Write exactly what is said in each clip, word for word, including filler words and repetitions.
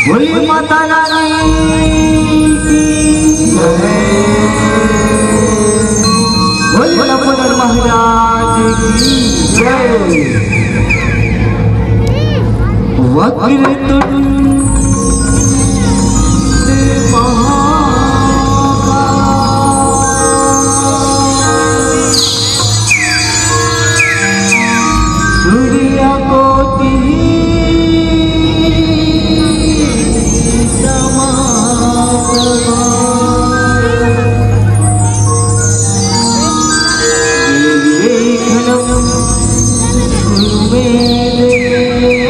बोलिए माता रानी की जय। बोलिए लंबोदर महाराज की जय। वक्रतुंड महाकाय सूर्यकोटि समाप्रभा। निर्विघ्नं कुरु मे देव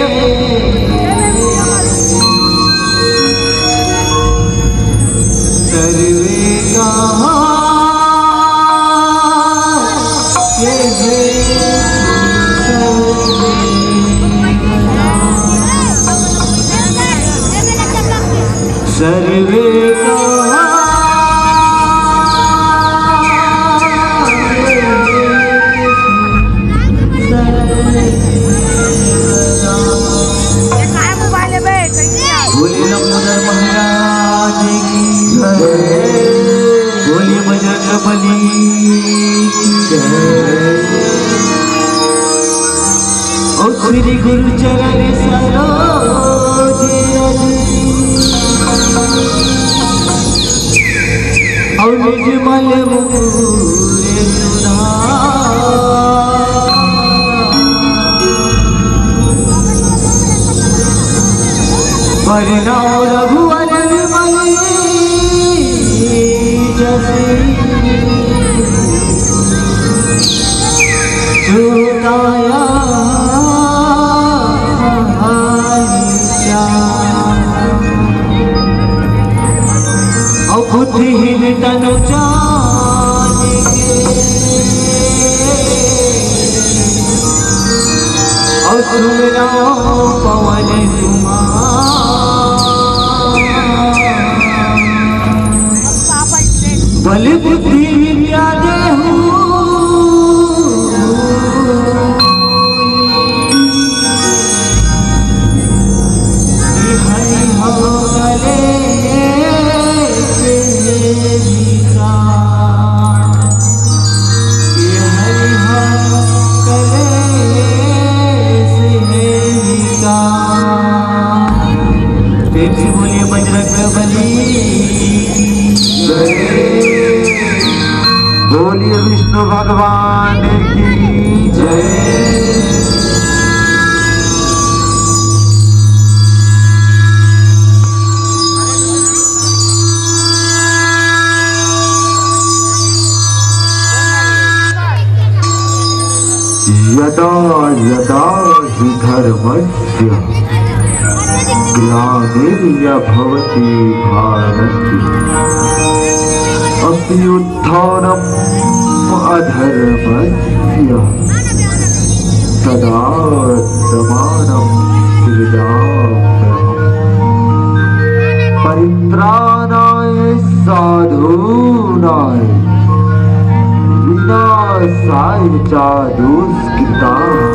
सर्वे कहा सर्वे कहा बोलिए लंबोदर महाराज की जय। बोलिए बजरंग बली की जय। ओ श्री गुरु चरण सरोज रज। और निर्मल मुकुर सुधार। वरनउँ रघुवर विमल जसु। जो काया अउ बुद्धिहीन तनु जानिके। अउ सुमिरउँ पवन कुमार। बल बुद्धि विद्या देहु। हरि हो कलेश हे विकार। हरि हो कलेश हे विकार। प्रेम से बोलिए बजरंग बली की जय। बोलिए विष्णु भगवान की जय। यदा यदा हि धर्मस्य ग्लानिर्भवति भारत। अभ्युत्थानम् अधर्मस्य तदात्मानं सृजाम्यहम्। परित्राणाय साधूनां विनाशाय च दुष्कृताम्।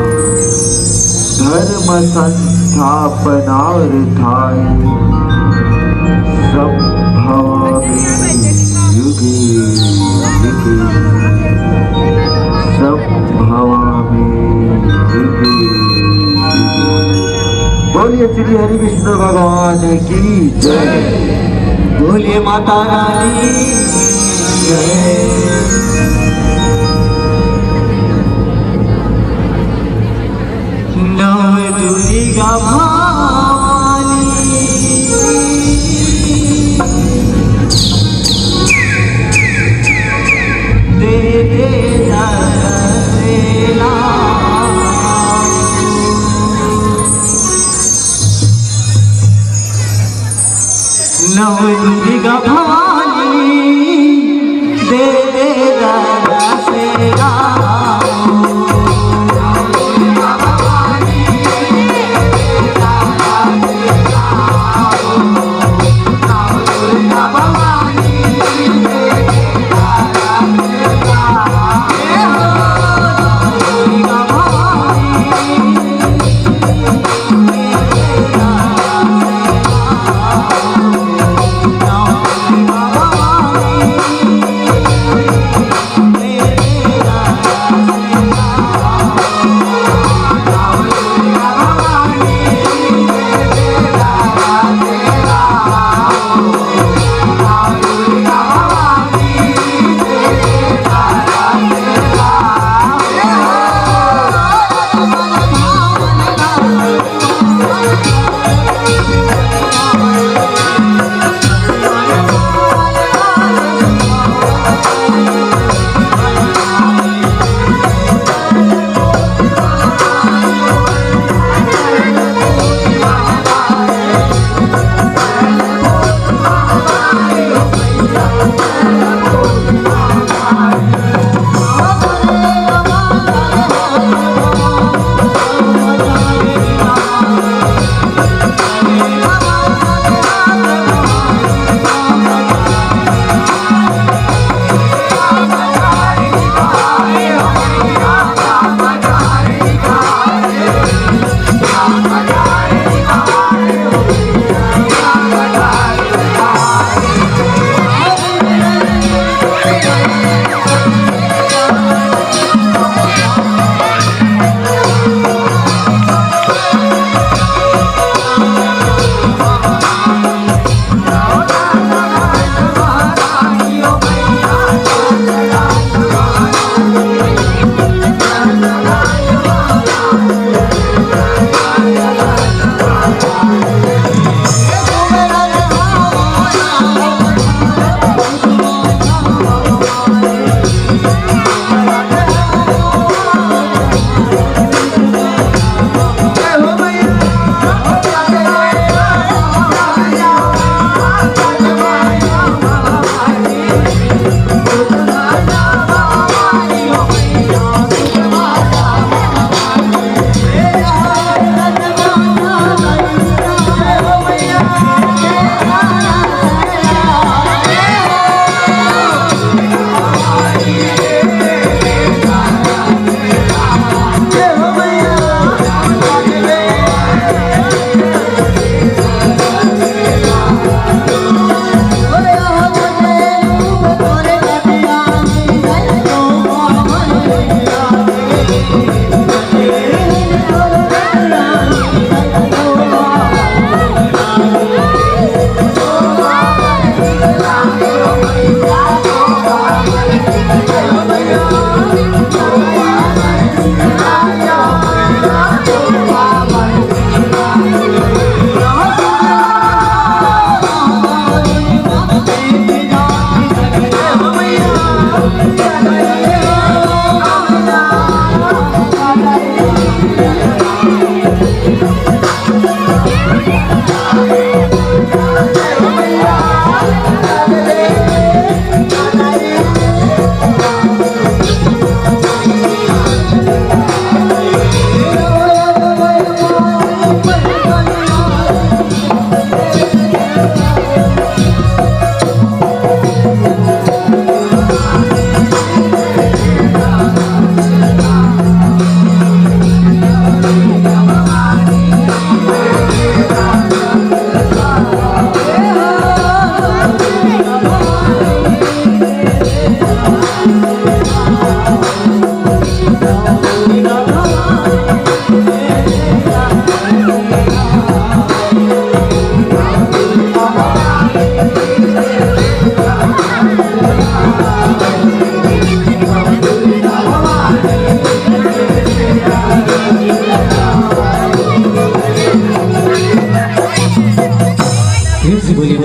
धर्म संस्थापनार्थाय संभवामि युगे युगे। संभवामि युगे युगे। बोलिए श्री हरि विष्णु भगवान की जय। बोलिए माता रानी की जय। नव दुर्गा भवानी दे दे दरसेला। नव दुर्गा भवानी दे दे दरसेला।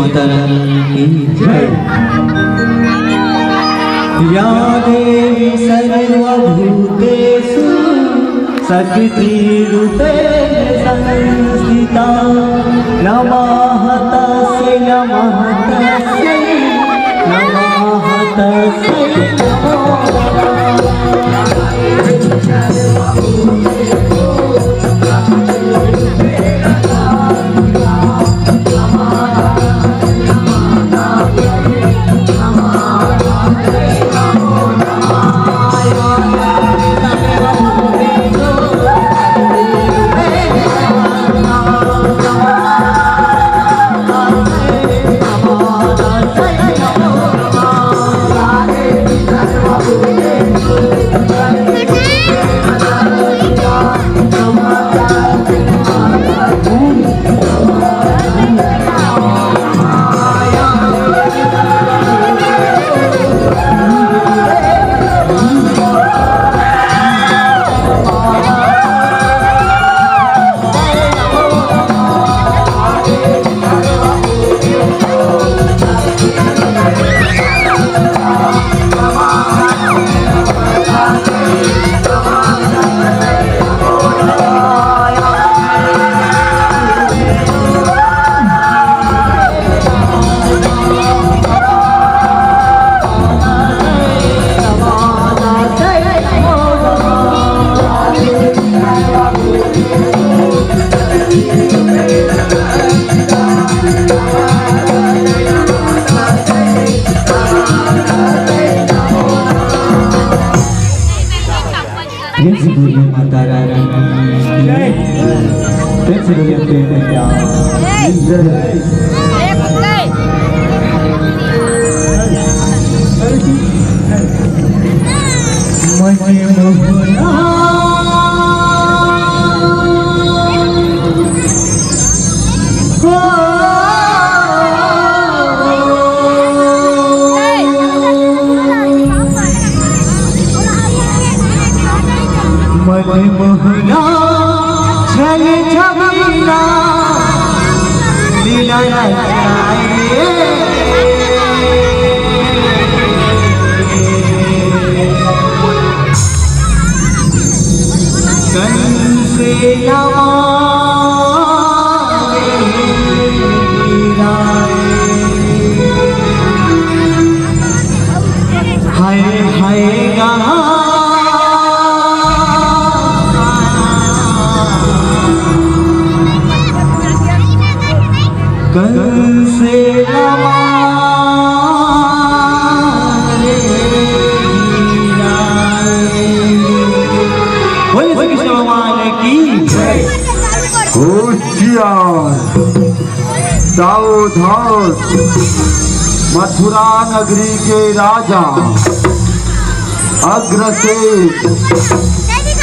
माता रानी की जय। या देवी सर्वभूतेषु शक्तिरूपेण संस्थिता। नमः तस्यै, नमः तस्यै, नमः तस्यै नमो नमः। प्रेम से बोलिए माता रानी की जय। प्रेम से बोलिए प्रेम मैया की जय। मन मोहना। मन मोहना छल छबीला मिलन जाए। कंसेला मारे गिराए। हाय हाय गा। कंसेला मारे गिराए। बोलिए श्री कृष्ण भगवान की जय। होशियार, सावधान, मथुरा नगरी के राजा अग्रसेन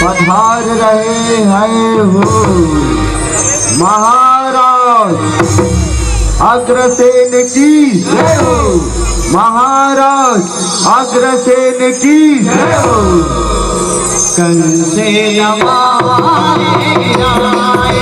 पधार रहे हैं हो। महाराज अग्रसेन की जय हो। महाराज अग्रसेन की जय हो। कंसेला मारे गिराए।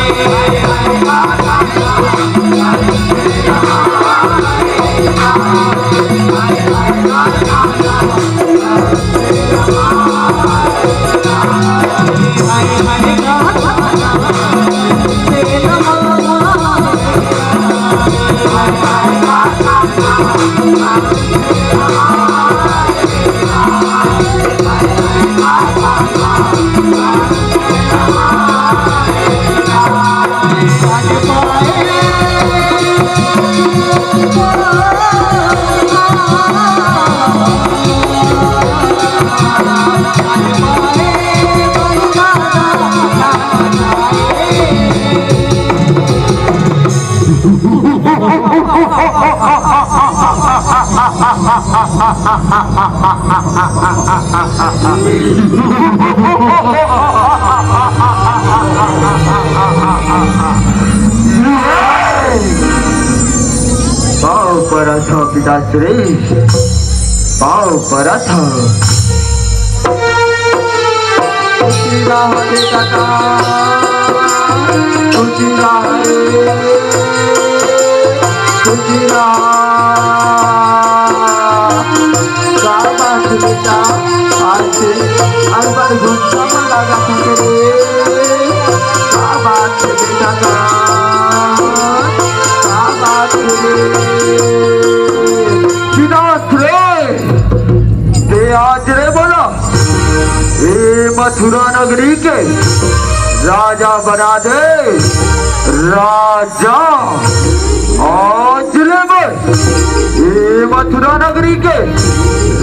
पाँव परत हँव पिताश्री, पाँव परत हँव। खुशी रह बेटा, खुशी रह रे। सुशीला, का बात बेटा, आज से अरबड़ घुस्सा में लगा था रे। का बात बेटा का, का बात रे। विनाश रे, दे आज रे बोला। ए मथुरा नगरी के राजा बना दे, राजा। आज ले मैं ए मथुरा नगरी के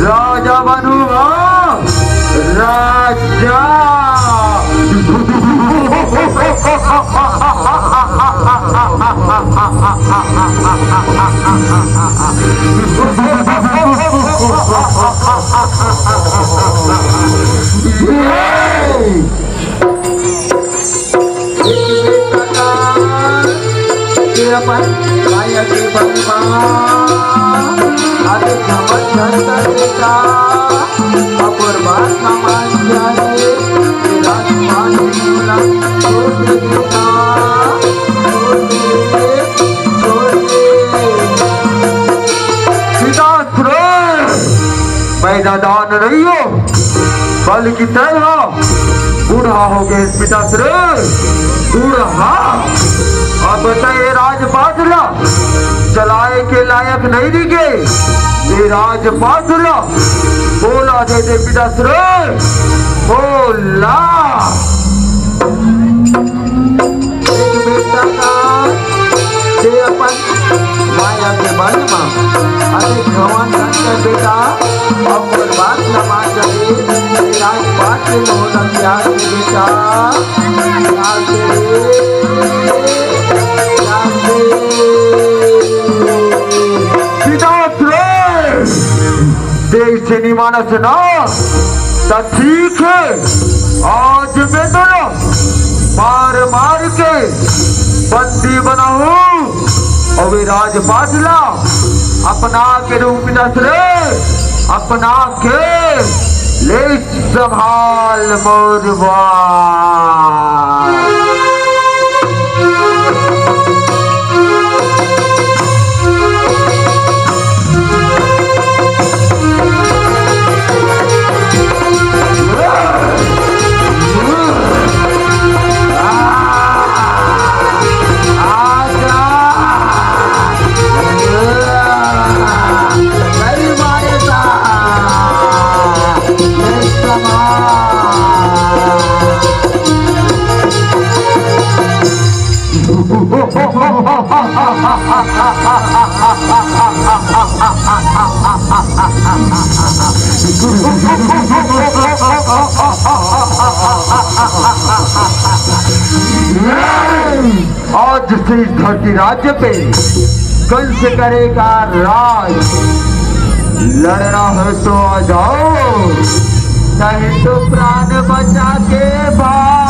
राजा बनूंगा, राजा। ये अपन लायक बनवा, अरे समझ कर बेटा, अपर बात ना मान जाए, राजमान बोला, छोड़ दे बेटा, छोड़ दे, छोड़ दे। पिता श्रेष्ठ, मैं नादान नहीं हूँ, बल्कि तय हो बूढ़ा हो गए पिता श्रेष्ठ, बूढ़ा। अब तय ये राजपाट ला चलाए के लायक नहीं दिखे। ये राजपाट ला बोला दे दे पिता श्रेष्ठ, बोला। एक बेटा का दे अपन माया के बल मा, अरे भगवान शंकर बेटा, अब बात न मान जाए, राजपाट के मोहन प्यार के बेटा, प्यार से, प्यार से। पिता श्रेष्ठ, जैसे नहीं मानस ना, तो ठीक है, आज मैं तो ना मार मार के बंदी बनाऊं और ये राजपाट ला अपना के रूप में दस रे, अपना के ले संभाल मोरवा। आज से इस धरती राज्य पे कंस करेगा राज। लड़ना है तो आ जाओ, नहीं तो प्राण बचा के भाग।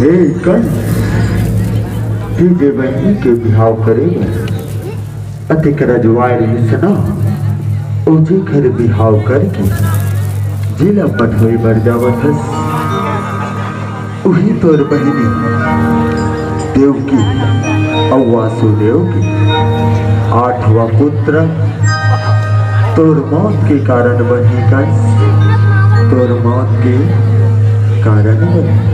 हे कंस, ते जे बहिनी के बिहाव करे बर अतेक रजवाए रहिस ना, ओ जेकर बिहाव करके जेला पठोए बर जावत हस, उही तोर बहिनी देवकी अउ वासुदेव के आठवां पुत्र तोर मौत के कारण बनही कंस, तोर मौत के कारण बनही।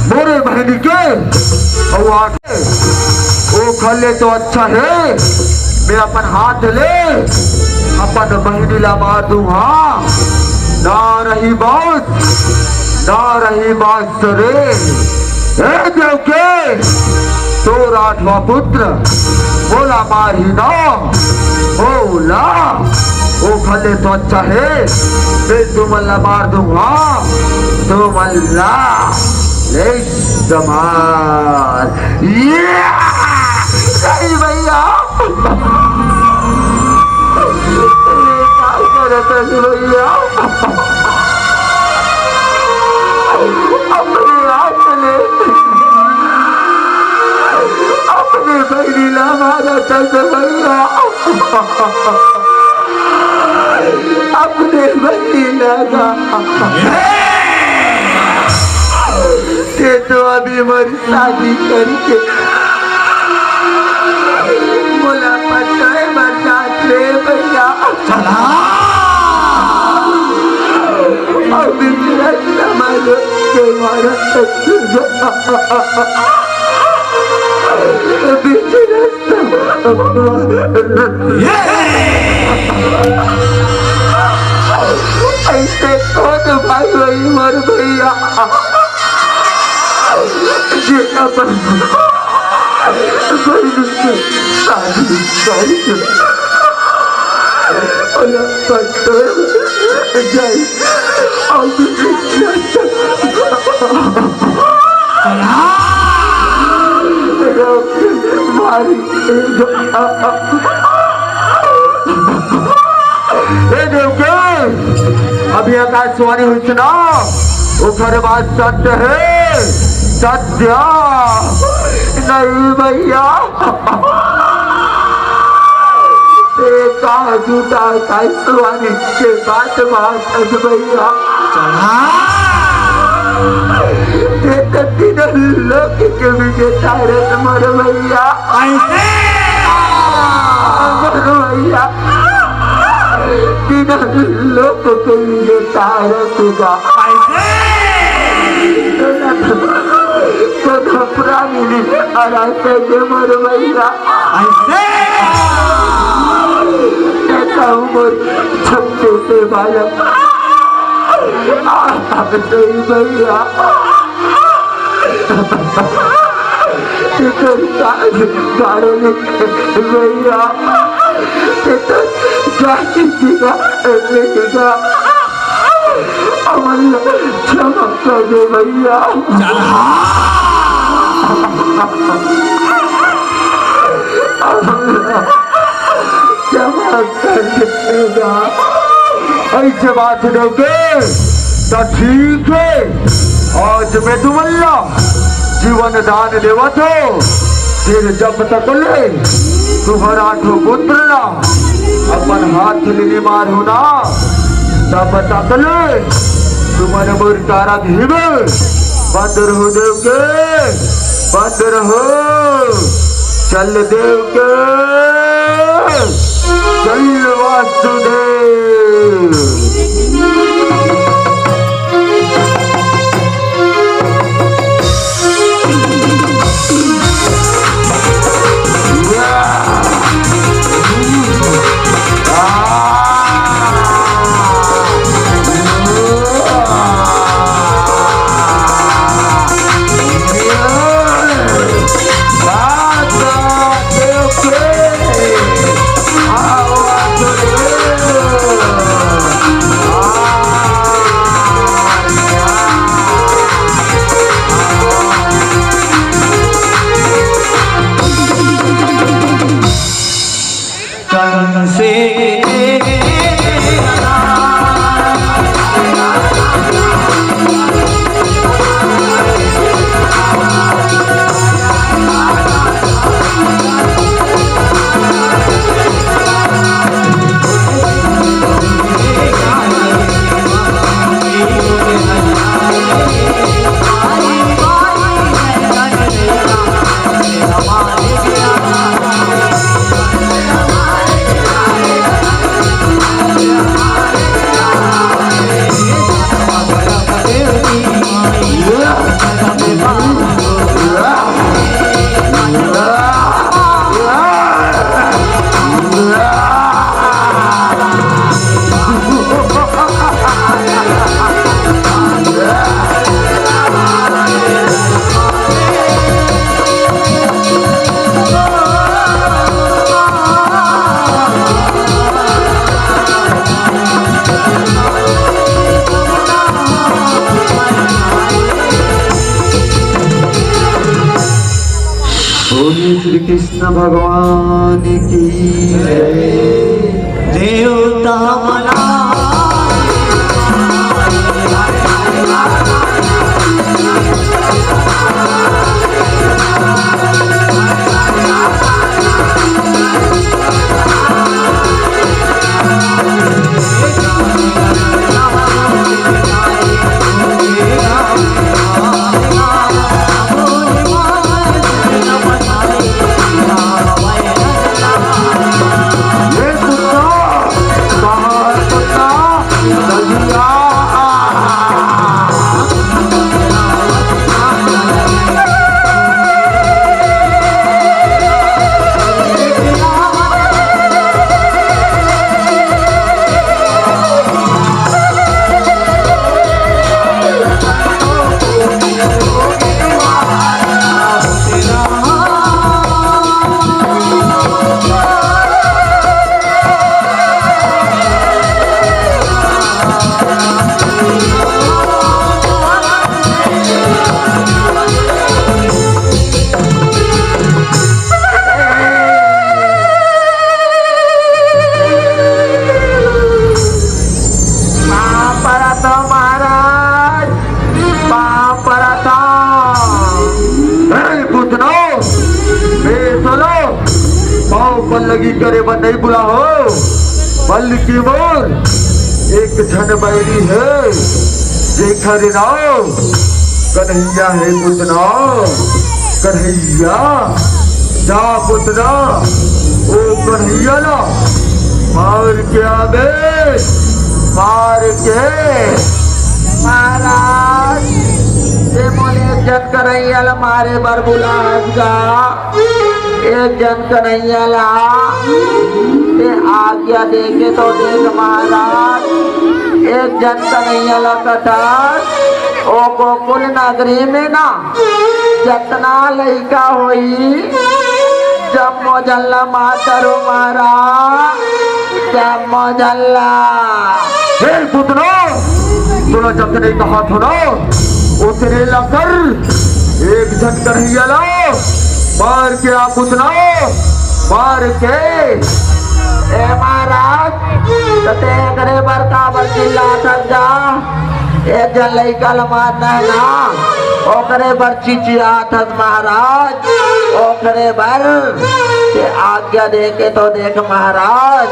मोरे बहिनी के अउ आगे ओखर ले तो अच्छा हे, मैं अपन हाथ ले अपन बहिनी ला मार दूं। हाँ, ना रही बात, ना रही बात रे। ए देवके, तोर आठवां पुत्र मोला मारही ना, ओला, ओखर ले तो अच्छा हे, मैं तुमन ला मार दूं। हाँ, तुमन ला ले संभार। ये! नहीं भैया। ये का करत हस भैया? अपने हाथ ले, अपने बहिनी ला मारत हस भैया। अपने बहिनी ला। ते तो अभी मोर शादी करके मोला पटाए बर जात रे भैया। चला। अभी तेरा जमाना के मारा अभी तेरा ये! ऐसे कौन भाई वही मोर भैया, जे अपन बहिनी के शादी करके ओला पटोए जाई। अउ मारी। ए देवके, अभी आकाशवाणी होइस ना, ओखर बात सत्य हे, सत्य। नहीं भैया, ए का झूठा आकाशवाणी के बात बात भैया। चला। ते तो तीनों लोक के विजेता रहे मोर भैया। ऐसे। मोर भैया। तीनों लोक के विजेता रहे तू गा। ऐसे। तो प्राणी नहीं हरा सके मोर भैया। ऐसे। ऐसा उम्र छत्तीस से बालक। आ, आ, नहीं भैया। इधर का गाड़ो नहीं भैया। इधर जाति दिया, नहीं दिया। अमल क्षमा कर दे भैया। क्षमा कर देगा। ऐसे बात दोगे तो ठीक है, आज मैं तुमन ला जीवन दान देवत हो। फिर जब तक ले तुम्हारा आठों पुत्र ला अपन हाथ ले मारू ना, तब तक ले तुम्हारे मुर्तारा घीवे। बंद रहो देवके, बंद रहो। चल देवके, चल वासुदेव। बोलिए श्री कृष्ण भगवान की जय। देवता मना पाँव परत हँव महाराज, पाँव परत हँव। ए पुतना, ए सुनो, पाँव पल्लगी करे बर नइ बुलाहूँ, बल्कि मोर एक झन बैरी हे, जेखर नाव कन्हैया हे पुतना, कन्हैया। जा पुतना, ओ कन्हैया ला मार के आबे, मार के। महाराज, ते मोला एक झन कन्हैया ला मारे बर बुलात गा। एक झन कन्हैया ला ते आज्ञा देके तो देख महाराज, एक झन कन्हैया ला कथस ओ गोकुल नगरी में ना जतना लइका होई, जम्मो झन ला मार डरहूँ महाराज, जम्मो झन ला। हे पुतना, तोला जतने कहत हँव ना, ओतने ला कर। एक झन कन्हैया ला मार के आ पुतना, मार के। ए महाराज, त ते एकरे बर काबर चिल्लात हस गा? एक झन लइका ल मारना हे ना, ओकरे बर चिचियात हस महाराज, ओकरे बर। ते आज्ञा देके तो देख महाराज,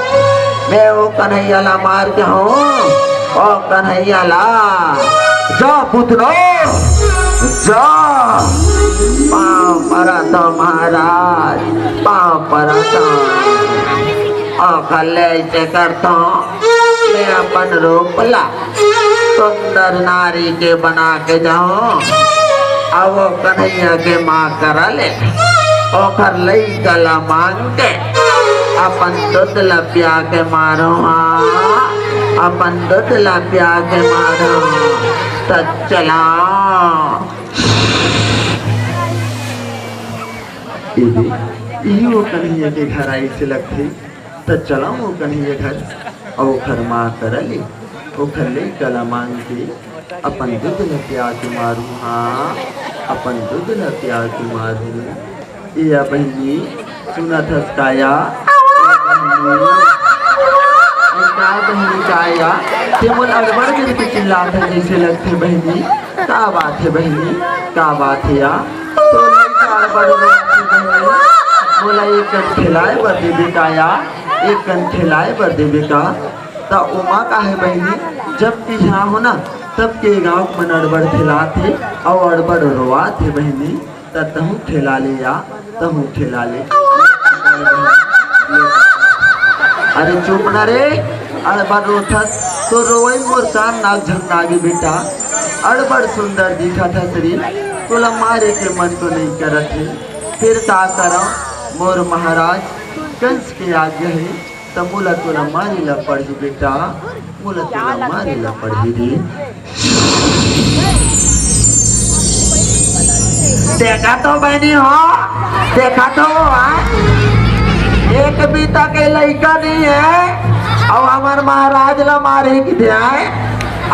मैं ओ कन्हैया ला मार के आहूँ, ओ कन्हैया ला। जा पुतना, जा। पाँव परत हँव महाराज, पाँव परत हँव। ओखर ले अइसे करत हँव, मैं अपन रूप ला सुंदर नारी के बना के जाहूँ, अउ ओ कन्हैया के माँ करा ले ओखर लइका ला मांग के अपन दूध ला पिया के मारहूँ, हाँ, अपन दूध ला पिया के मारहूँ। त चला। ए दे, इही ओ कन्हैया के घर आइसे लगथे। त चलव ओ कन्हैया घर, अउ ओखर माँ करा ले ओखर लइका ला मांग के अपन दूध ला पिया के मारहूँ, हाँ, अपन दूध ला पिया के मारहूँ। ए या बहिनी, सुनत हस का या? ए बहिनी, ए का बहिनी का या? ते मोला अड़बड़ करके चिल्लात हस जइसे लगथे बहिनी। का बात हे बहिनी, का बात हे या? तोर लइका अड़बड़ रोवत हे बहिनी, मोला एक कन खेलाय बर देबे का या? एक कन खेलाय बर देबे का? त ओमा का हे बहिनी, जब के इहाँ हो ना, तब के गाँव के मन अड़बड़ खेलात हे अउ अड़बड़ रोवात हे बहिनी, त तहूँ खेला ले या, तहूँ खेला ले। अरे चुप ना रे, अड़बड़ रोथस, तोर रोवई मोर कान नाक झन लागे बेटा, अड़बड़ सुंदर दिखत हस रे, तोला मारे के मन तो नइ करत हे, फेर का करँव, मोर महाराज कंस के आज्ञा हे, त मोला तोला मारे ला पड़ही बेटा, मोला तोला मारे ला पड़ही रे। देखा तो बहिनी हो, देखा तो, हाँ? एक बीता के लइका नइ हे, अउ हमर महाराज ला मारही कहिथे, हाँ?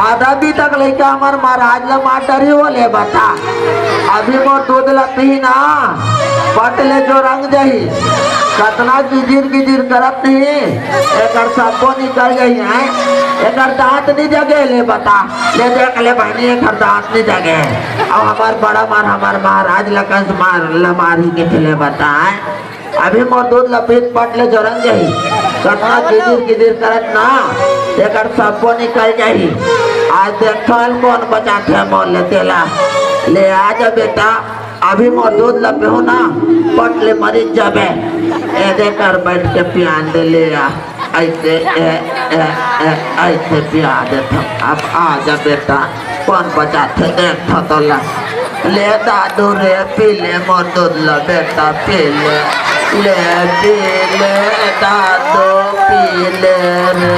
आधा बीता के लइका हमर महाराज ला मार डरही, ओ ले बता। अभी मोर दूध ला पीही ना, पट ले जोरंग जाही। कतना गिजिर गिजिर करत नहीं, एकर सब्बो निकल जाही, हैं? एकर दांत नहीं जगे, ले बता। ले देख ले बहनी, एकर दांत नहीं जगे। अब हमार बड़ा मार, हमार महाराज लकन से मार, ल मारही के ले बता, हैं? अभी मोर दूध ल पीत पट ले जोरंग जाही। कतना गिजिर गिजिर करत ना, एकर सब्बो निकल जाही। आज देखल कोन बचाथे मोर ले तेला। ले आ जा बेटा। अभी मोर दूध ल पीहूं ना, पट ले मरिच जाबे। ए दे कर बैठ के पियान दे ले आ। ऐसे, ए, ए, ए, ऐसे पिया देथंव। अब आ जा बेटा, कोन बचाथे देखथंव तोला। ले दादू रे, पी ले मोर दूध ल बेटा, पी ले। ले पी ले दादू, पी ले रे,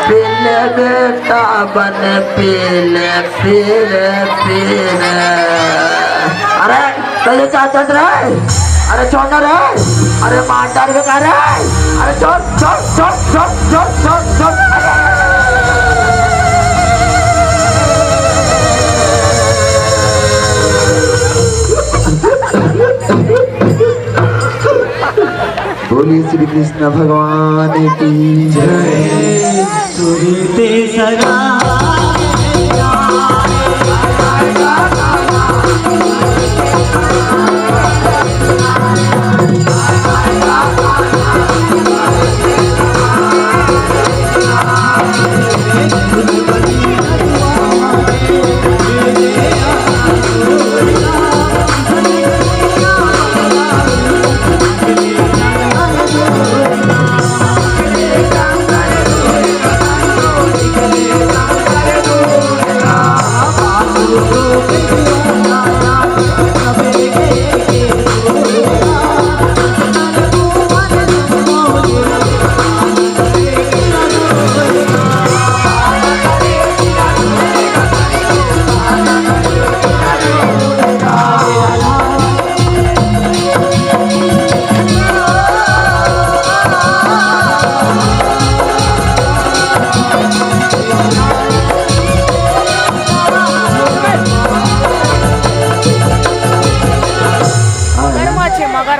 पी ले बेटा बने, पी ले। पी रे, पी रे। अरे, कल चाचत रे। अरे, छोड़ ना रे। अरे, मार डाल बेकार रे। अरे, छोड़, छोड़, छोड़। बोलिए श्री कृष्ण भगवान की जय।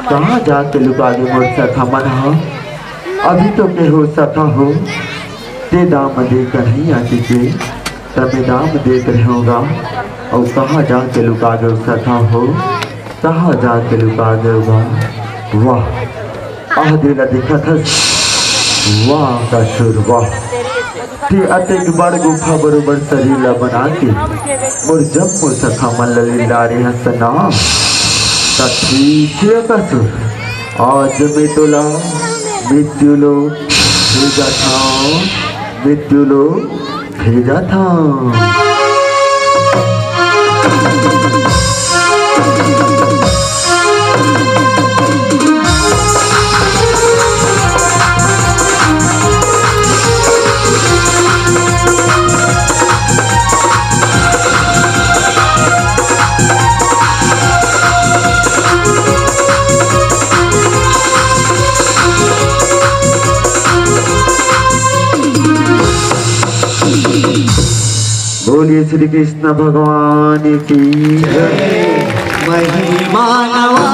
कहाँ जाके लुका गे मोर सखा मन ह? अभी तो के हो सखा हो, ते दाम दे कन्हैया जी के, तब मैं दाम देत रहूँगा। अउ कहाँ जाके लुका गे सखा हो, कहाँ जाके लुका गे बा? वाह, आह दिल दिखत हस, वाह का सुर वाह। ते अतेक बड़ गुफा बरोबर शरीर ला बना के मोर जम्मो सखा मन ला लिंदारे हस ना। त ठीक हे का सुर, आज मैं तोला मृत्यु लोक भेजत हंव, मृत्यु लोक भेजत हंव। बोलिए श्री कृष्ण भगवान की जय। महिमा नवा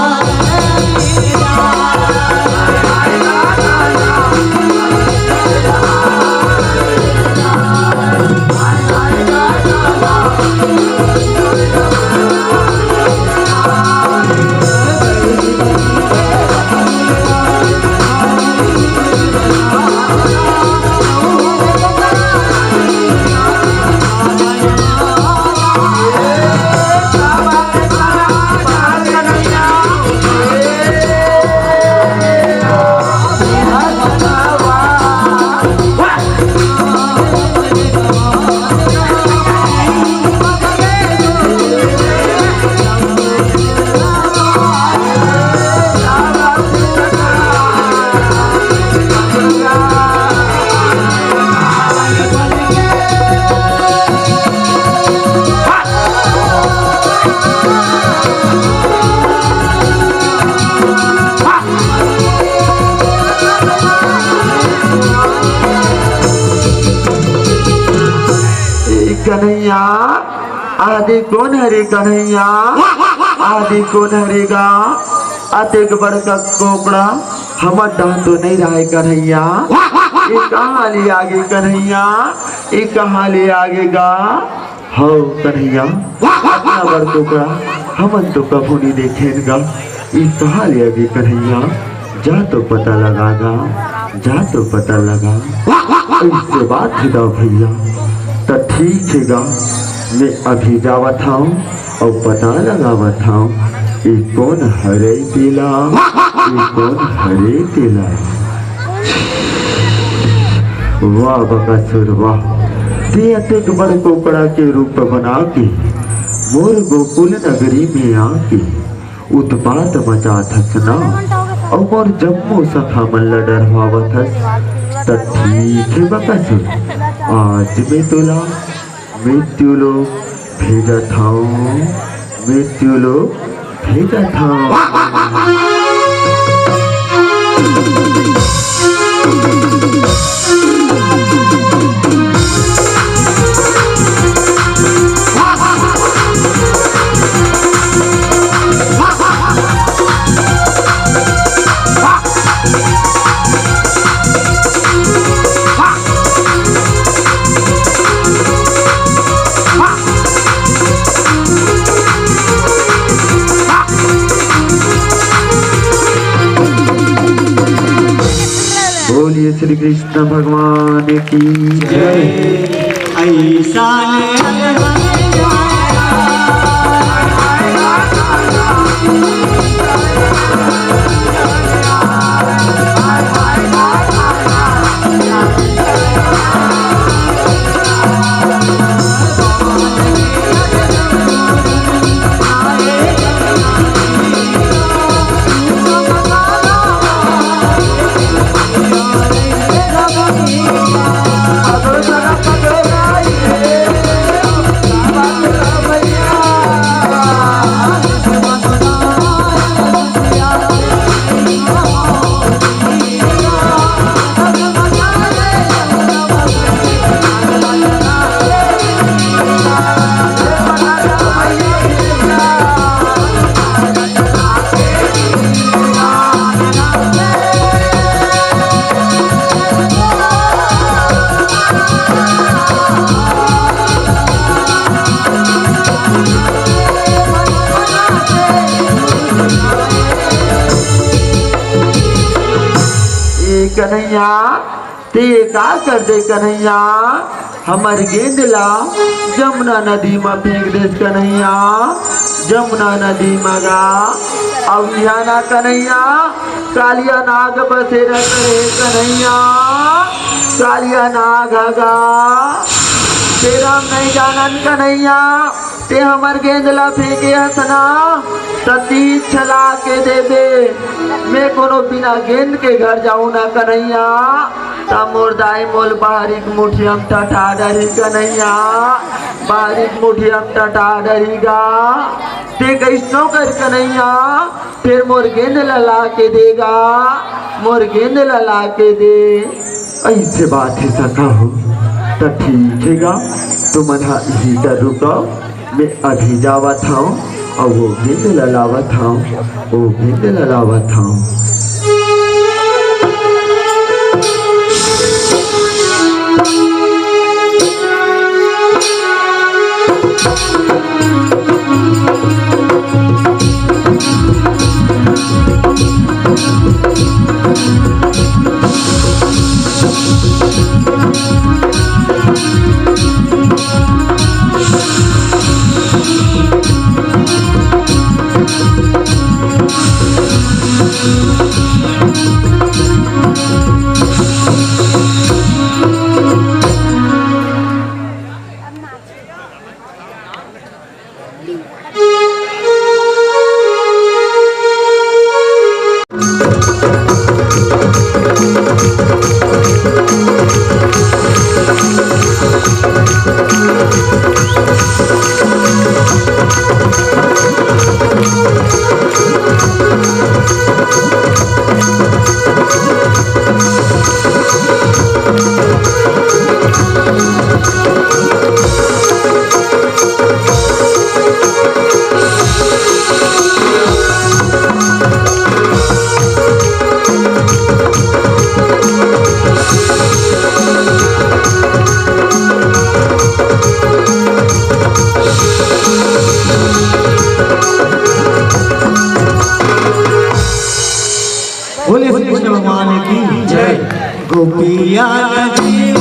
ए कन्हैया, आदि कोन हरे कन्हैया? आदि कोन हरे गा? अतेक बड़का कोकड़ा हमर डहन तो नइ राहय कन्हैया। ये कहाँ ले आगे कन्हैया, ये कहाँ ले आगे गा? हव कन्हैया, अतना बड़ कोकड़ा हमन तो कभू नइ देखेन गा। ये कहाँ ले आगे कन्हैया? जा तो पता लगा गा, जा तो पता लगा। अइसे बात हे गा भैया। त ठीक हे गा, मैं अभी जावत हँव अउ पता लगावत हँव, ये कोन हरे तेला, ये कोन हरे तेला। वाह बकासुर वाह, तें अतेक बड़ कोकड़ा के रूप बना के मोर गोकुल नगरी में आके उत्पात मचात हस ना, अउ मोर जम्मो सखा मन ल डरवावत हस। त ठीक हे बकासुर, आज मैं तोला मृत्यु लोक भेजत हँव, मृत्यु लोक भेजत हँव। बोलिए श्री कृष्ण भगवान की जय। ऐसा ए कन्हैया, ते का कर दे कन्हैया, हमर गेंद ला जमुना नदी म फेंक देस कन्हैया, जमुना नदी म गा। अब इहाँ ना कन्हैया, कालिया नाग बसेरा करे कन्हैया, कालिया नाग ह गा, तेरा नइ जानन कन्हैया। ते हमर गेंद ला फेंके हस ना, त तीर चला के देबे। मैं कोनो बिना गेंद के घर जाऊं ना कन्हैया, त मोर दाई मोल बाहरी के मुठिया म टटा डरही कन्हैया, बाहरी के मुठिया म टटा डरही गा। ते कइसनो कर कन्हैया, फेर मोर गेंद ला ला के दे गा, मोर गेंद ला ला के दे। अइसे बात हे सखा हो, त ठीक हे गा, तुमन ह इही कर रुकव, मैं अभी जावत हँव, अउ वो गेंद ल लावत हँव, वो गेंद ल लावत हँव। बोले श्री कृष्ण भगवान की जय। गोपिया नदी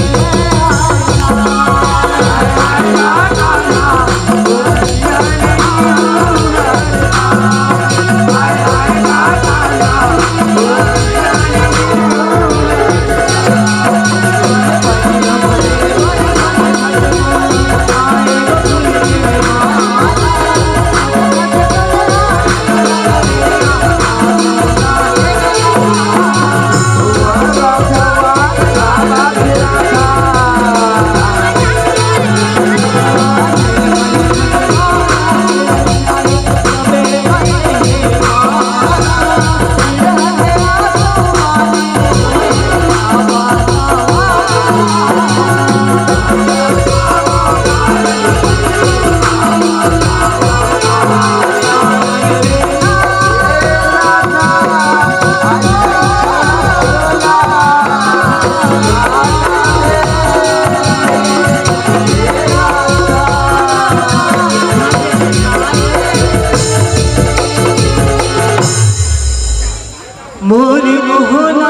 मोर मोहना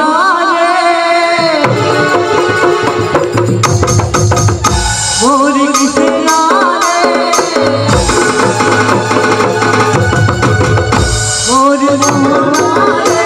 रे, मोर किसना रे, मोर मोहना रे।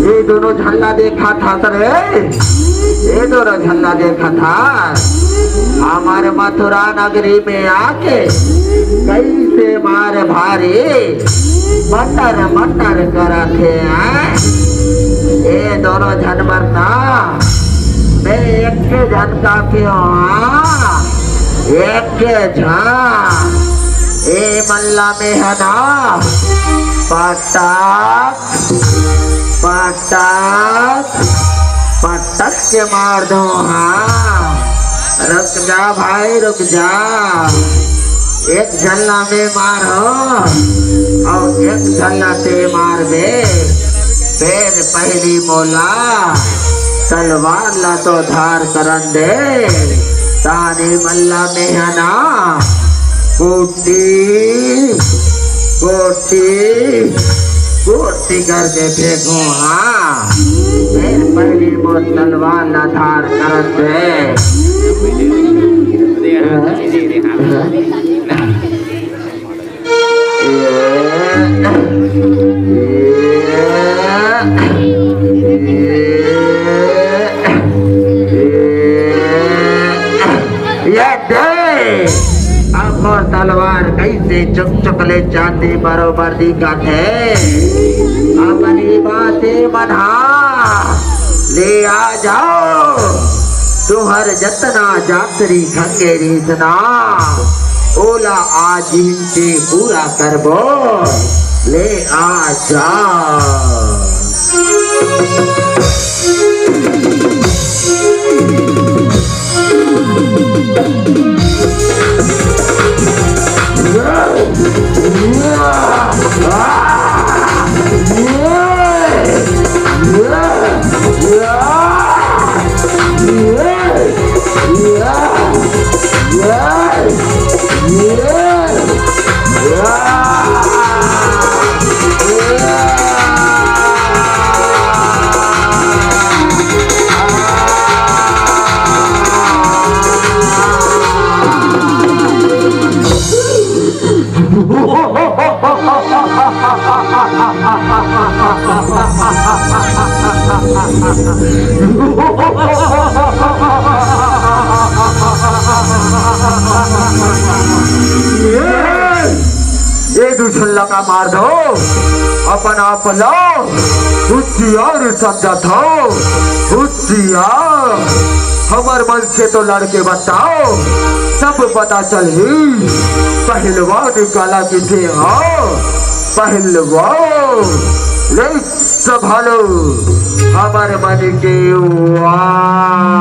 ये दोनों झन ला देखा था सर, ए? ए दोनों झन ला देखत हा, हमर मथुरा नगरी में आके कइसे मार भारी मटर मटर करत हे, हैं? ए दोनों झन बर ना मैं एक झन काफी हूँ, हाँ? एक झन। ए मल्ला में है ना, पटक पटक पटक के मार दो, हाँ। रुक जा भाई, रुक जा। एक झन ला मैं मार हो, अउ एक झन ला ते मार बे। फेर पहिली मोला तलवार ला तो धार करन दे। तानी मल्ला में है ना, कोटी कोटी कोटी करके फेंकूं, हाँ। फेर पहिली मोर तलवार ला धार करत हे। ये दे, अब मोर तलवार कइसे चुक चुक ले चांदी बरोबर दिखत हे। अपनी बातें बना ले आ जाओ, तुहर जतना जात रिहिस हे ना, ओला आज इनसे पूरा करबो। ले आ जा। ए दू झन ला का मार दो, अपन आप ला होशियार समझत हो, होशियार। हमर मन से तो लड़ के बताओ, सब पता चलही। पहलवान काला किथे हो, पहलवान। ले संभालो हमर मन के वार।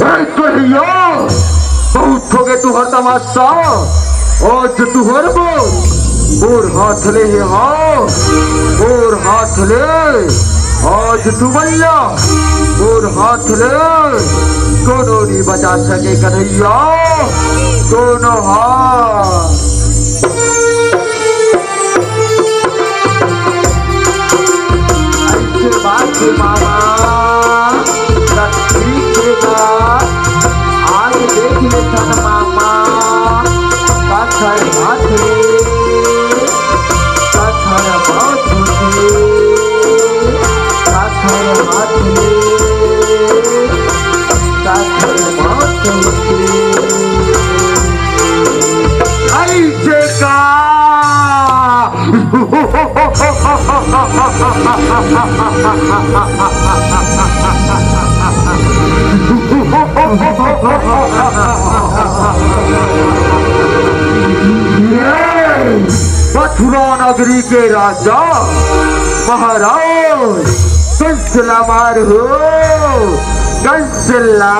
ए करिया, बहुत होगे तुहर तमाशा। आज तुहर बर मोर हाथ ले हे, हाँ, मोर हाथ ले। आज तुमन ला मोर हाथ ले कोनो नइ बचा सके कन्हैया, कोनो हाथ। ऐसे बात के मामा, लक्ष्मी के बात, आज देख ले थन मामा, काखर हाथ ले, काखर बात होते, काखर हाथ ले, काखर बात होते। ऐसे का मथुरा नगरी के राजा महाराज कंस ला मार हो, कंस ला।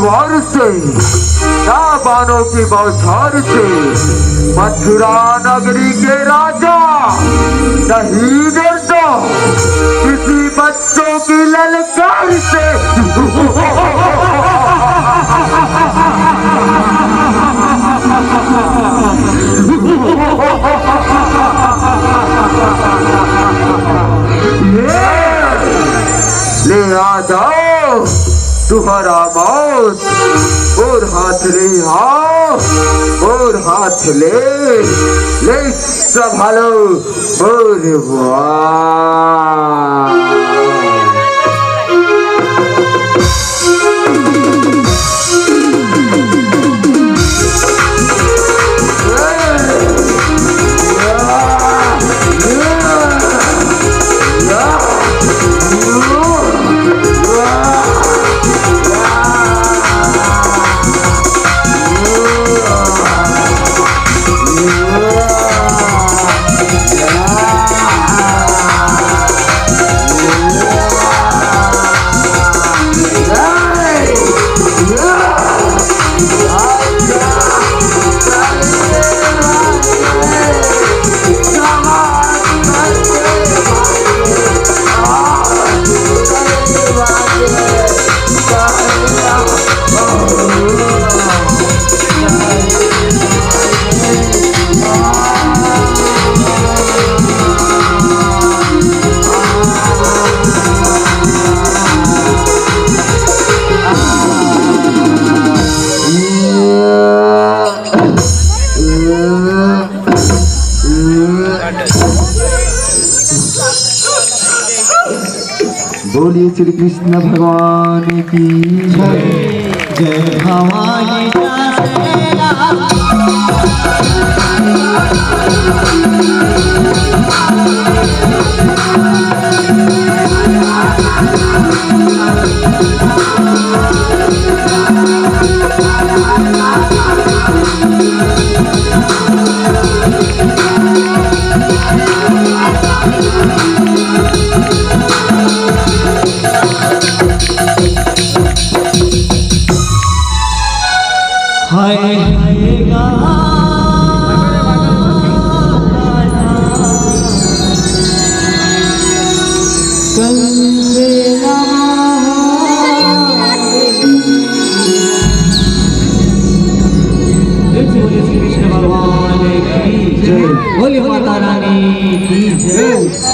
बार से, ना बाणों की बौछार से, मथुरा नगरी के राजा नहीं डरता किसी बच्चों की ललकार से। ले आ जाओ तुम्हारा मौत और हाथ ले आओ, और हाथ ले, ले संभालो, और वाह। बोलिए श्री कृष्ण भगवान की जय। जय भवानी। हाय हाय गा। कंसे नमः। फिर से बोलिए श्री कृष्ण भगवान की जय। बोलिए माता रानी की जय।